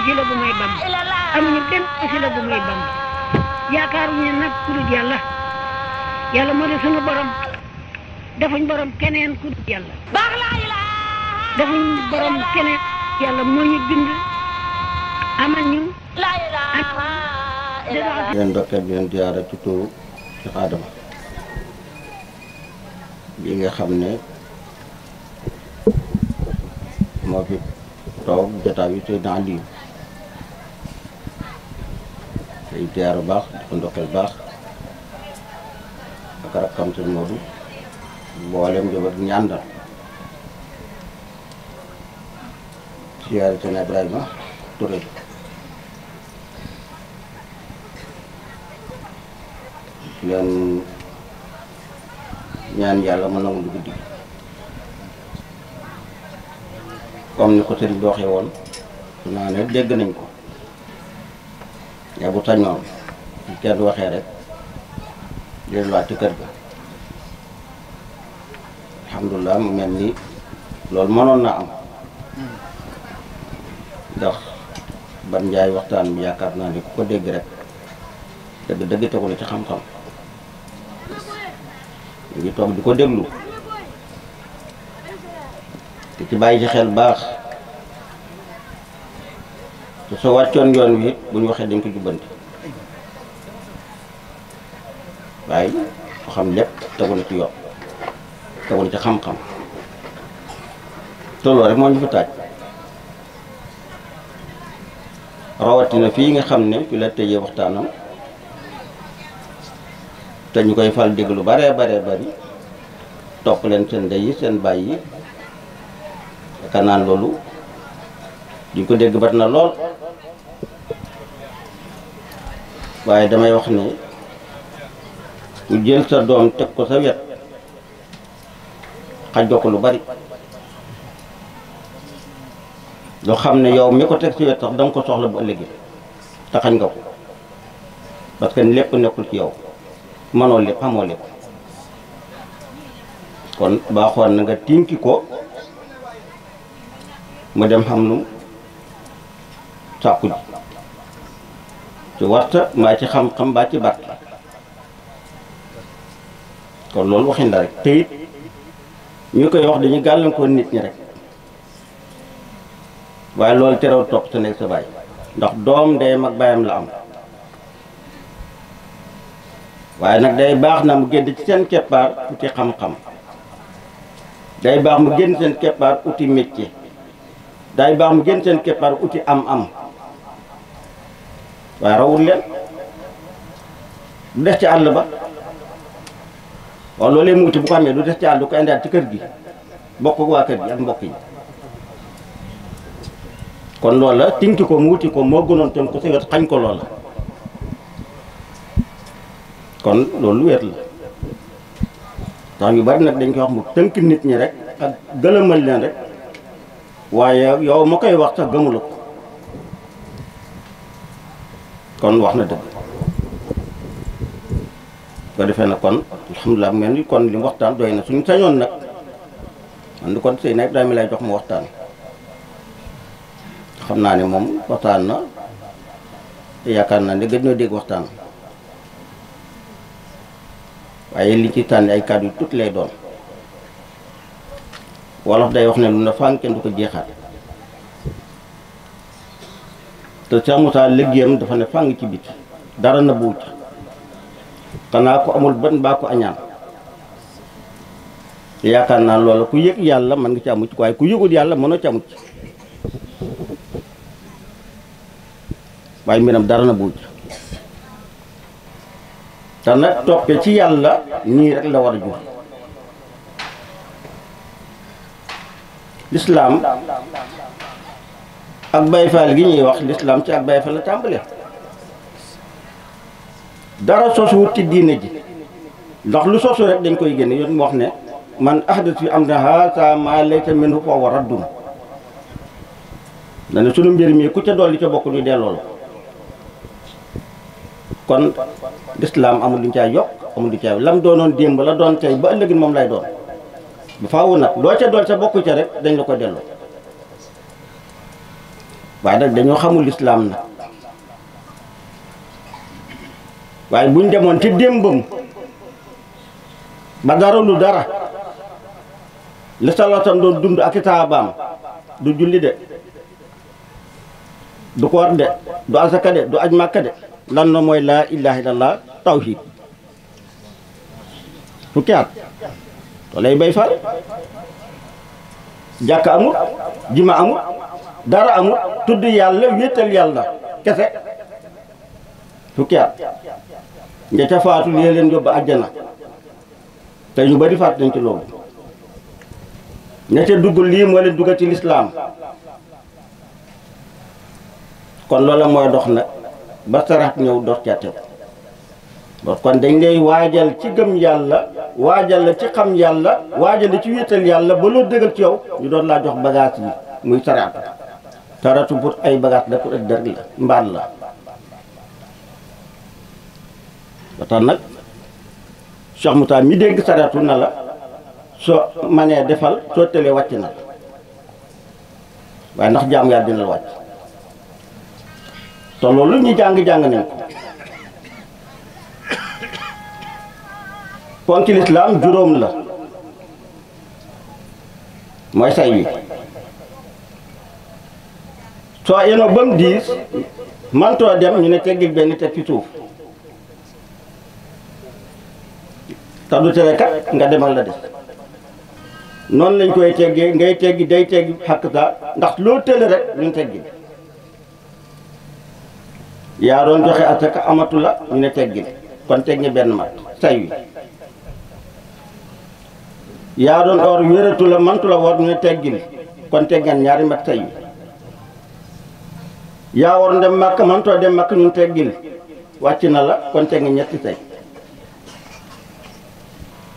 wasila bu may Bamba amuñu benn wasila bu may Bamba yaakaaruñu nag ku dul yàlla yàlla moo di sunu borom defuñ borom keneen ku dul yàlla defuñ borom keneen yàlla moo ñu bind amal ñu leen ndokkeel leen ziyaara ci turu Cheikh Adama bi nga xam ne moo fi toog jotaay bi tey dans lii tey ziyaara baax di ko ndokkeel baax ak rakkam sëñ Modou mboolem njaboot gi ñu àndal ziyaara sëñ Ibrahima Touré leen ñaan yàlla mën na mu guddi comme ni ko sëriñ bi waxee woon su naa ne dégg nañ ko yaa bu sañoon ci kenn waxee rek delluwaat ci kër ga alhamdulilah mu mel ni loolu mënoon na am ndax ban njaay waxtaan bi yaakaar naa ne ku ko dégg rek dëgg tegu la ci xam-xam ñu ngi toog di ko déglu te ci bàyyi ci xel baax te soo wàccoon yoon wi it bu ñu waxee dañ ko jubbanti waaye ko xam lépp tegu na ci yoon tegu na ci xam-xam te loolu rek moo ñu fa taaj rawatina fii nga xam ne fi la tëjee waxtaanam te ñu koy fal dégg lu bare bari topp leen seen ndey yi seen baay yi yaakaar naan loolu duñ ko dégg bat na lool waaye damay wax ne ku jël sa doom teg ko sa wet xaj ko lu bari loo xam ne yow mi ko teg si wet sax danga ko soxla bu ëllëgee te xañ nga ko parce que lépp nekkul ci yow mënoo lépp xamoo lépp kon baaxoon na nga tinki ko mu dem xam nu sàkku ji ci warta mbaa ci xam-xam mbaa ci barke kon loolu waxin la rek te it ñu koy wax dañuy gàllankoor nit ñi rek waaye loolu terew topp sa nekk sa baay ndax doom ndeyam ak baayam la am waaye nag day baax na mu génn ci seen keppaar uti xam-xam day baax mu génn seen keppaar uti métier day baax mu génn seen keppaar uti am-am waaye rawul leen du des ci àll ba waaw loolee mu uti bu ko amee du des ci àll du ko indaat ci kër gi bokk waa kër gi ak mbokk yi kon loola tinki ko mu wuti ko moo gënoon tam ko sa wet xañ ko loola kon loolu wéet la ndax yu bari nag dañ koy wax mu tënk nit ñi rek ak gëlëmal leen rek waaye yow ma koy wax sax gëmula ko kon wax na dëgg ko defee nag kon alhamdulilah mel ni kon li mu waxtaan doy na suñu sañoon nag man di kon sëy na Ibrahima lay jox mu waxtaan xam naa ne moom waxtaan na te yaakaar naa ne gëj ñoo dégg waxtaan waaye li ci tànn ay kàddu yu tuuti lay doon wolof day wax ne lu na fànn kenn du ko jeexaat te Cheikh Moussa liggéeyam dafa ne fàng ci biti dara na buuc xanaa ko amul bën baa ko añaan te yaakaar naa loola ku yëg yàlla mën nga ci amuc waaye ku yëgul yàlla mënoo ci amuc waaye mbiram dara na buuc te nag toppe ci yàlla nii rek la war a jur lislaam ak Baay Faal gi ñuy wax lislaam ci ak Baay Faal la tàmbale dara sosuwut ci diine ji ndax lu sosu rek dañ koy génne yoon mu wax ne man ahdat fi amrina haazaa maa laysa minhu fa huwa raddun dana sunu mbir mi ku ca dolli ca bokk ñu delloo la kon lislaam amul luñ caa yokk amul luñ caa lam doonoon démb la doon tey ba ëllëgin moom lay doon bu faawu nag loo ca dool ca bokku ca rek dañ la ko delloo waaye nag dañoo xamul lislaam nag waaye buñ demoon ci démbam ba dara lu dara li salaatam doon dund ak itaabaam du julli de du koor de du asaka de du aj màkka de lan na mooy laa ilaha illallah tawhid fukki at to lay bay fal jàkk amul jima amul dara amul tudd yàlla wéetal yàlla kese fukki at nga ca faatu lii leen yóbbu àjjana te ñu bari faat nañ ci loolu ña ca dugg lii moo leen duggal ci lislaam kon loola mooy dox nag ba sarax ñëw dox ca tegu kon dañ lay waajal ci gëm yàlla waajal la ci xam yàlla waajal la ci wéetal yàlla ba loo dëggal ci yow ñu doon laa jox bagage yi muy saraatu saratu pour ay bagage da pour ak dër la mbaat la ba tax nag Cheikh Moussa mi dégg saratu na la soo manee defal soo tëlee wàcc na waaye ndax jaam yàlla dina la wàcc te loolu ñu jàng nañ ko ponki lislaam juróom la mooy say wi soo yenoo ba mu diis mantoo dem ñu ne teggil benn teg ci suuf te du tere kat nga demal la des noonu lañ koy teggee ngay teggi day teggi xàq sa ndax loo tële rek ñu teggi yaa doon joxe asaka amatu la ñu ne teggil kon teg nga benn mat say wi yaa doon or wératu la mantu la war ñu ne teggil kon teg ngeen ñaari mat say wi yaa war dem màkk mantoo dem màkk ñu teggil wàcc na la kon teg nga ñetti say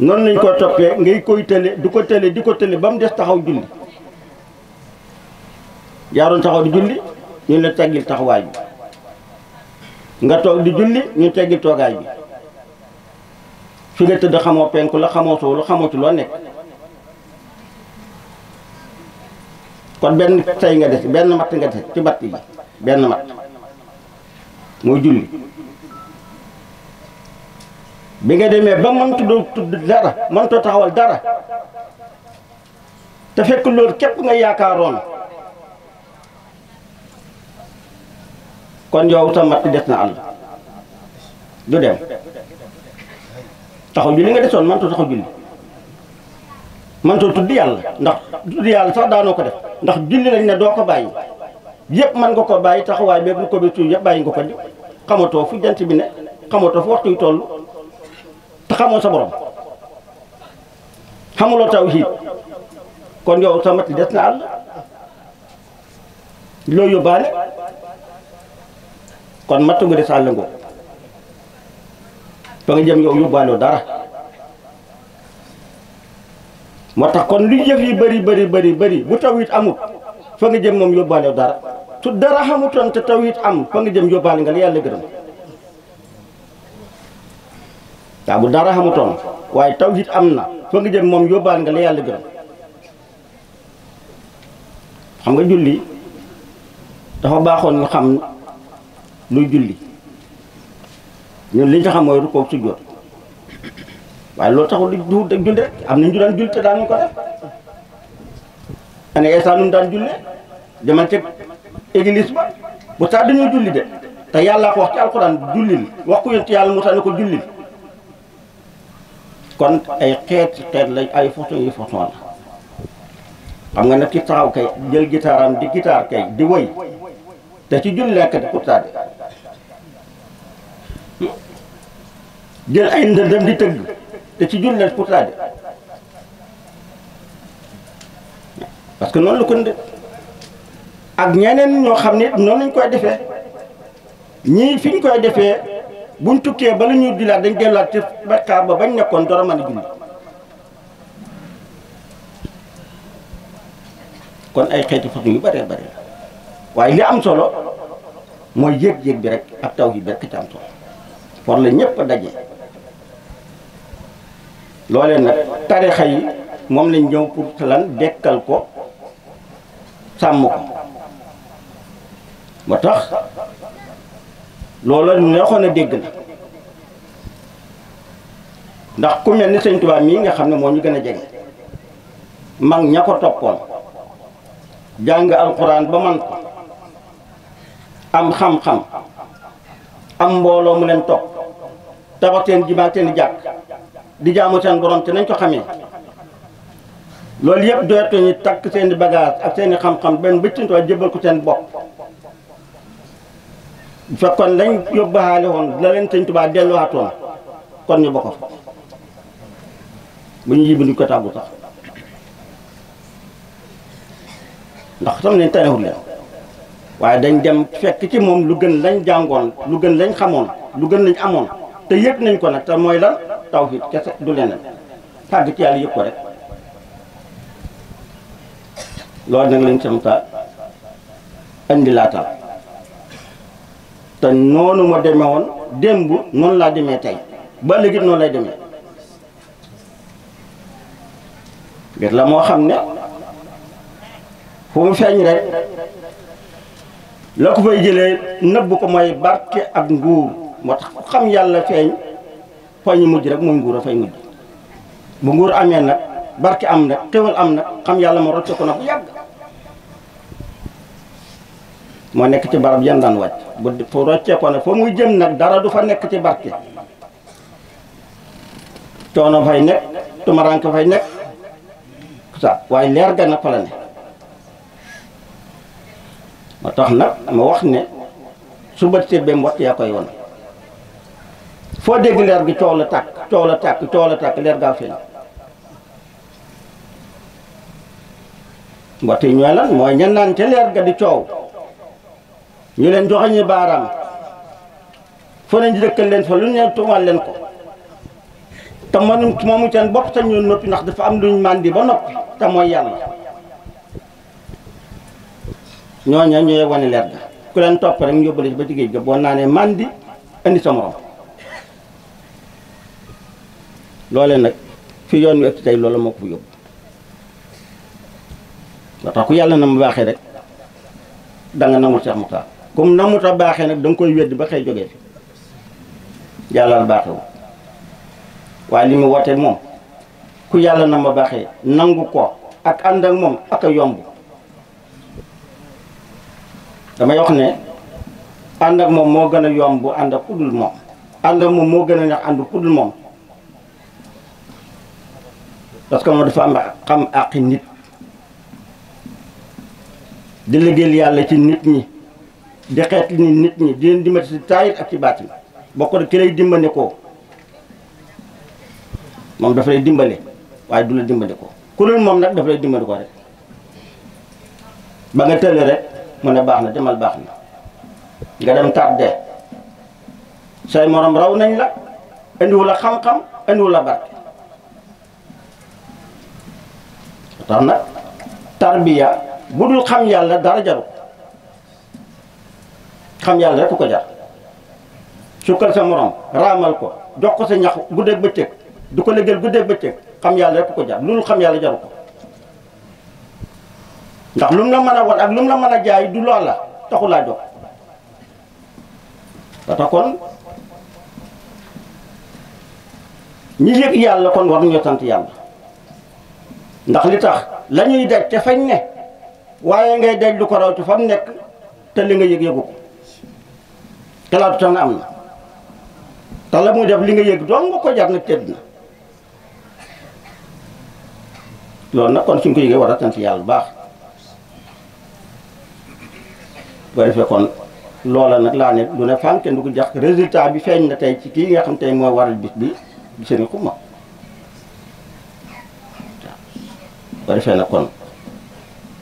noonu lañ ko toppee ngay koy tële du ko tële di ko tële ba mu des taxaw julli yaa doon taxaw di julli ñu la teggil taxawaay bi nga toog di julli ñu teggil toogaay bi fi nga tëdd xamoo penku la xamoo sowlu xamoo ci loo nekk kon benn say nga des benn matt nga des ci batt yi benn matt mooy julli bi nga demee ba mëntu doo tudd dara mëntoo taxawal dara te fekk loolu képp nga yaakaaroon kon yow sa matt des na àll du dem taxaw julli nga desoon mëntoo taxaw julli mëntoo tudd yàlla ndax tudd yàlla sax daanoo ko def ndax julli lañ ne doo ko bàyyi yëpp mën nga ko bàyyi taxawaay beeg lu ko bi suuf yëpp bàyyi nga ko di xamatoo fu jant bi ne xamatoo fu waxtu yu toll te xamoo sa borom xamuloo tawhiid kon yow sa matt des na àll loo yóbbaale kon matt nga des àll ngoo fa nga jëm yow yóbbaaloo dara moo tax kon lu jëf yi bëri bu tawhiid amut fa nga jëm moom yóbbaaloo dara su dara xamutoon te tawhiid am fa nga jëm yóbbaale nga la yàlla gërëm waaw bu dara xamutoon waaye tawhiid am na fa nga jëm moom yóbbaale nga la yàlla gërëm xam nga julli dafa baaxoon ñu xam luy julli ñun liñ ci xam mooy rukkoo sujjóot waaye loolu taxul du julli rek am nañ ñu daan julli te daan ñu ko def ane Eesa nu daan julle demal ca église ba bu tax dañoo julli de te yàllaa ko wax ci alxuraan jullil wax ko yonent yàlla Musaa ne ko jullil kon ay xeet la ay façon yi façon la xam nga nag ki taxaw kay jël gitaaram di gitaar kay di woy te ci julli lekk di pourtant jël ay ndëndëm di tëgg te ci julli lekk pourtant parce que noonu la ko ndë ak ñeneen ñoo xam ne noonu lañ koy defee ñii fi ñu koy defee buñ tukkee ba la ñuy julliwaat dañ delluwaat ci bakkaar ba bañ nekkoon door a mën a julli kon ay xeeti façon yu bëree bëri waaye li am solo mooy yëg-yëg bi rek ak tawhiid bi rek ci am solo for la ñëpp a daje loolee nag tarixa yi moom lañ ñëw pour lan dekkal ko sàmm ko moo tax loola neexoon a dégg la ndax ku mel ni sëñ Tuubaa mii nga xam ne moo ñu gën a jege mag ña ko toppoon jàng alxuraan ba man ko am xam-xam am mbooloo mu leen topp tabax seen jumaa seen jàkk di jaamu seen borom te nañ ko xamee loolu yëpp doyatuñu takk seeni bagage ak seeni xam-xam benn bëccantoo jëbal ko seen bopp bu fekkoon lañ yóbbaale woon la leen sëñ Tuubaa delluwaatoon kon ñu bokk fa bu ñu yibbi duñ ko tàggu sax ndax tam ne tanewul leen waaye dañ dem fekk ci moom lu gën lañ jàngoon lu gën lañ xamoon lu gën lañ amoon te yëg nañ ko nag te mooy lan tawhid kese du leneen tàgg ci yàlla yëg ko rek loolu nag lañ samta indi laatal te noonu ma demee woon démb noonu laa demee tey ba léegi noonu lay demee mbir la moo xam ne fu mu feeñ rek la ko fay jëlee nëbb ko mooy barke ak nguur moo tax ku xam yàlla feeñ fa ñu mujj rek mooy nguur a fay mujj bu nguur amee nag barke am nag xéwal am nag xam yàlla moo rocce ko nag bu yàgg moo nekk ci barab yan daan wàcc bu fu roccee ko nag fa muy jëm nag dara du fa nekk ci barke coono fay nekk tumaranke fay nekk sa waaye leer ga nag fa la ne moo tax nag ma wax ne su bët sébbee mbott yaa koy won foo dégg leer gi coow la tàkk coow la tàkk coow la tàkk leer gaa feeñ mbott yi ñooy lan mooy ñan naan ca leer ga di coow ñu leen joxañi baaraam foo nañ di dëkkal leen fa lu ñu tuumal leen ko te moomu seen bopp sañ ñoon noppi ndax dafa am luñ màndi ba noppi te mooy yàlla ñooña ñooy wane leer ga ku leen topp rek ñu yóbbale ba ci géej ga boo naanee màndi indi sa morom loolee nag fi yoon wi ëpp tey loolu moo ko fi yóbbu ba tax ku yàlla na mu baaxee rek danga nangul Cheikh Moussa comme na mu ta baaxee nag da nga koy weddi ba xëy jógee fi yàlla baaxewu waaye li mu woote moom ku yàlla na ma baaxee nangu ko ak ànd ak moom ak a yomb damay wax ne ànd ak moom moo gën a yomb ànd ak ku dul moom ànd ak moom moo gën a neex ànd ku dul moom parce que moom dafa am xam àqi nit di liggéeyal yàlla ci nit ñi di xeet ni nit ñi di leen dimbali ci taayit ak ci baatin bokk na ki lay dimbali ko moom dafa lay dimbale waaye du la dimbali ko ku dul moom nag dafa lay dimbali ko rek ba nga tële rek mu ne baax na demal baax na nga dem tardé say morom raw nañ la indiwu la xam-xam indiwu la barke tax nag tarbiya bu dul xam yàlla dara jaru xam yàlla rek ko jar sukkal sa morom raamal ko jox ko sa ñax guddeeg bëccëg du ko liggéeyal guddeeg bëccëg xam yàlla rek ko jar lu dul xam yàlla jaru ko ndax lu mu la mën a wan ak lu mu la mën a jaay du loola taxu laa jox ba tax kon ñi yëg yàlla kon war nañoo sant yàlla ndax li tax la ñuy daj te fañ ne waaye ngay daj lu ko raw ci fa mu nekk te li nga yëg yëgu ko talaatu tan am na te la muy def li nga yëg doon nga ko jar nag tëdd na loolu nag kon suñ ko yëgee war a sant yàlla bu baax boo defee kon loola nag laa ne lu ne fànn kenn du ko jax résultat bi feeñ na tey ci kii nga xam tey mooy waral bis bi di seen xuma boo defee nag kon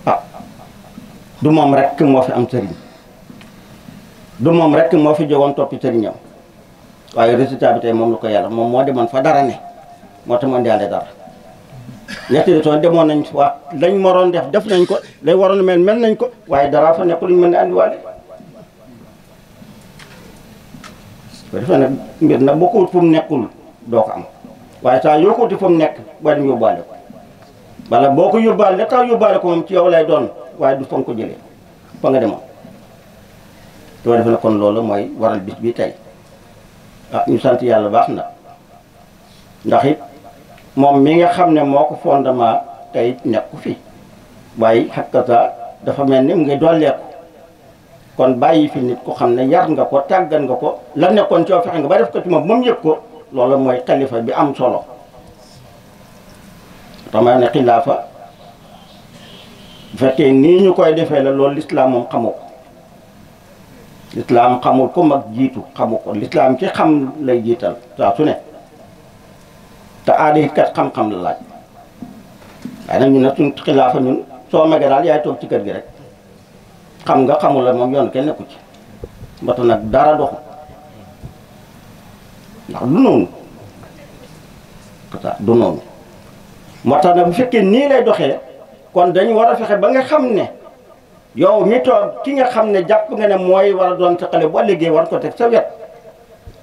ah du moom rek moo fi am sëriñ du moom rek moo fi jógoon toppi sëriñam waaye résultat bi tey moom la ko yàlla moom moo demoon fa dara ne moo tax mu indiwaale dara ñetti de soo demoon nañ waa lañ moroon def nañ ko lay waroon mel nañ ko waaye dara fa nekk luñ mën a andiwaale ba defee nag mbir nag boo ko wut fu mu nekkul doo ko am waaye saa yoo ko wuti fu mu nekk boo dem yóbbaale ko wala boo ko yóbbaale la tax yóbbaale ko moom ci yow lay doon waaye du fa nga ko jëlee fa nga demoon te defe na kon loolu mooy waral bis bi tey ñu sant yàlla baax na ndax it moom mi nga xam ne moo ko fondement tey nekku fi waaye xakkata dafa mel ni mu ngi dolleeku kon bàyyi fi nit ko xam ne yar nga ko tàggat nga ko la nekkoon coo fexe nga ba def ko ci moom yëg ko loolu mooy xalifa bi am solo tamit ne xilaafa bu fekkee nii ñu koy defee la loolu lislaam moom xamu ko lislaam xamul ko mag jiitu xamu ko lislaam ci xam lay jiital saa su ne te aada it kat xam-xam la laaj waaye nag ñu ne suñ xilaafa ñun soo magee daal yaay toog ci kër gi rek xam nga xamul la moom yoon kenn nekku ci mbata nag dara doxu ndax du noonu du noonu moo tax nag bu fekkee nii lay doxee kon dañu war a fexe ba nga xam ne yow mi toog ki nga xam ne jàpp nga ne mooy war a doon sa xale boo liggéey war ko teg sa wet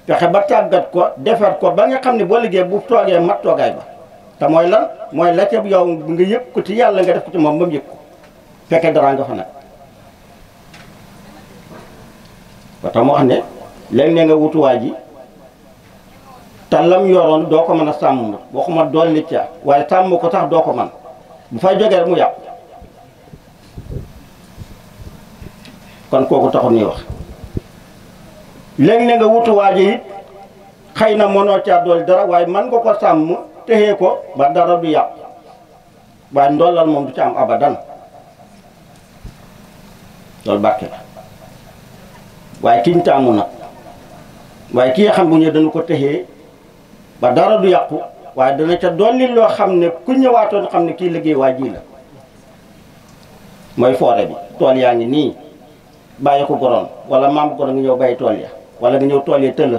fexe ba tàggat ko defar ko ba nga xam ne boo liggéey bu toogee mat toogaay ba te mooy lan mooy la ca yow nga yëg ko ci yàlla nga def ko ci moom ba mu yëg ko fekkee dara nga fa nag ba tax mu wax ne léeg-léeg nga wutuwaa ji te lam yoroon doo ko mën a sàmm na waxuma dolli ca waaye sàmm ko sax doo ko man bu fay jógee rek mu yàqu kon kooku taxul ñuy wax léeg-léeg nga wutuwaa ji it xëy na mënoo caa dolli dara waaye man nga ko sàmm téye ko ba dara du yàqu waaye ndollal moom du ci am abadan loolu bàkke la waaye kiñ taamu nag waaye ki nga xam bu ñëw dana ko téye ba dara du yàqu waaye dana ca dolli loo xam ne ku ñëwaatoon xam ne kii liggéey waa ji la mooy foore bi tool yaa ngi nii bàyyi ko goroon wala maam goroon nga ñëw bay tool ya wala nga ñëw tool ya tëll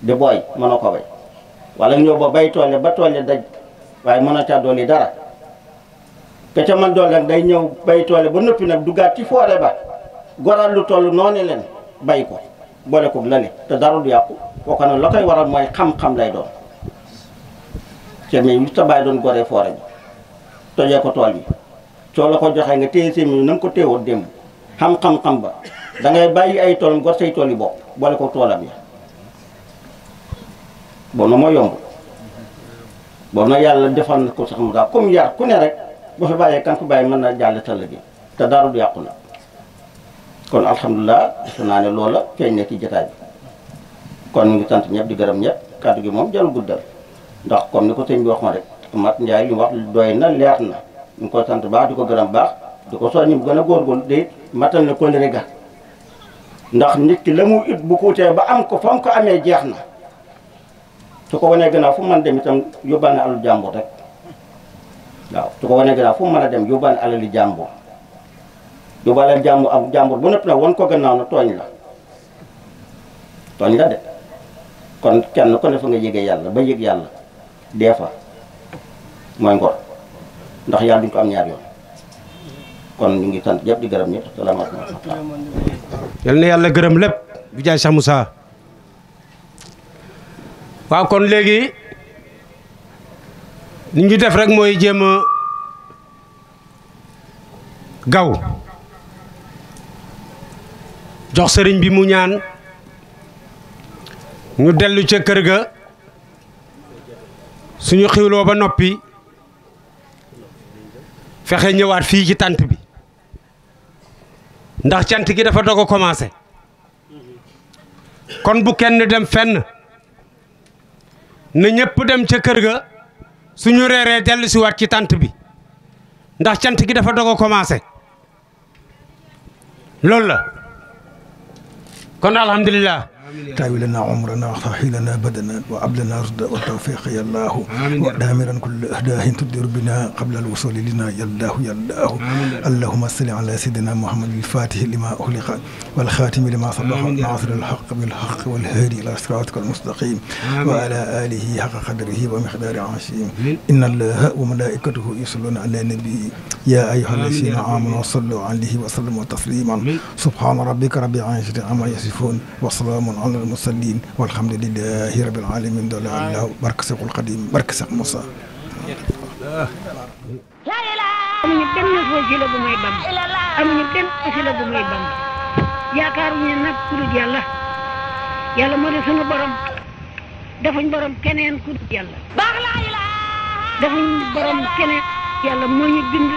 di booy mënoo ko bay wala nga ñëw ba bay tool ya ba tool ya daj waaye mën a caa dolli dara te ca man dool nag day ñëw bay tool ya ba noppi nag duggaat ci foore ba goral lu toll noonu leen bay ko boole ko lale te dara du yàqu kooku nag la koy waral mooy xam-xam lay doon te mais lu sa bàyyi doon goree foore bi tojee ko tool bi soo la ko joxee nga téye semi na nga ko téewoon démb xam-xam ba da ngay bàyyi ay toolam gor say tool yi bopp boole ko toolam ya boobu na moo yomb boobu nag yàlla defal na ko sax mu daal comme yar ku ne rek boo fi bàyyee kan fi bàyyi mën na jàll tall bi te dara du yàqu na kon alhamdulilah defe naa ne loola feeñ ne ci jotaay bi kon ñu ngi sant ñëpp di gërëm ñëpp kàddu gi moom jarul guddal ndax comme ni ko sëñ bi wax ma rek Mat Njaay li mu wax doy na leer na ñu ngi koy sant baax di ko gërëm baax di ko soññi bu gën a góorgóorlu de matal na kóllëre ga ndax nit ki la mu it bu ko wutee ba am ko fa mu ko amee jeex na su ko wanee gannaaw fu mu mën dem itam yóbbaale alal jàmbur rek waaw su ko wanee gannaaw fu mu mën a dem yóbbaale alali jàmbur yóbbaale jàmbur am jàmbur bu nëpp nag wan ko gannaaw na tooñ la de kon kenn ko ne fa nga yëgee yàlla ba yëg yàlla des fois mooy ngor ndax yàlla duñ ko am ñaar yoon kon ñu ngi sant ñëpp di gërëm ñëpp salaamaaleykum. yal na yàlla gërëm lépp bi jaay Cheikh Moussa. waaw kon léegi li ñu def rek mooy jéem a gaw jox sëriñ bi mu ñaan ñu dellu ca kër ga suñu xiwloo ba noppi fexe ñëwaat fii ci tant bi ndax cant gi dafa doog a commencé kon bu kenn dem fenn na ñëpp dem ca kër ga suñu reeree dellu si waat ci tant bi ndax cant gi dafa doog a commencé loolu la kon alhamdulilah تاوي لنا عمرنا وصحي لنا بدنا وعب لنا رشد والتوفيق يا الله ودامرا كل اهداه تدير بنا قبل الوصول لنا يا الله يا الله اللهم صل على سيدنا محمد الفاتح لما اغلق والخاتم لما سبق ناصر الحق بالحق والهادي الى صراطك المستقيم وعلى اله حق قدره ومقدار عظيم ان الله وملائكته يصلون على النبي يا ايها الذين امنوا صلوا عليه وسلموا تسليما سبحان ربك رب العزه عما يصفون وسلام على المرسلين والحمد لله رب العالمين دول الله بركة سيق القديم بركة سيق موسى amuñu benn foo ci la bu may bam amuñu benn aussi la bu may bam yaakaaruñu nag ku dul yàlla yàlla moo di sunu borom defuñ borom keneen ku dul yàlla defuñ borom keneen yàlla moo ñu bind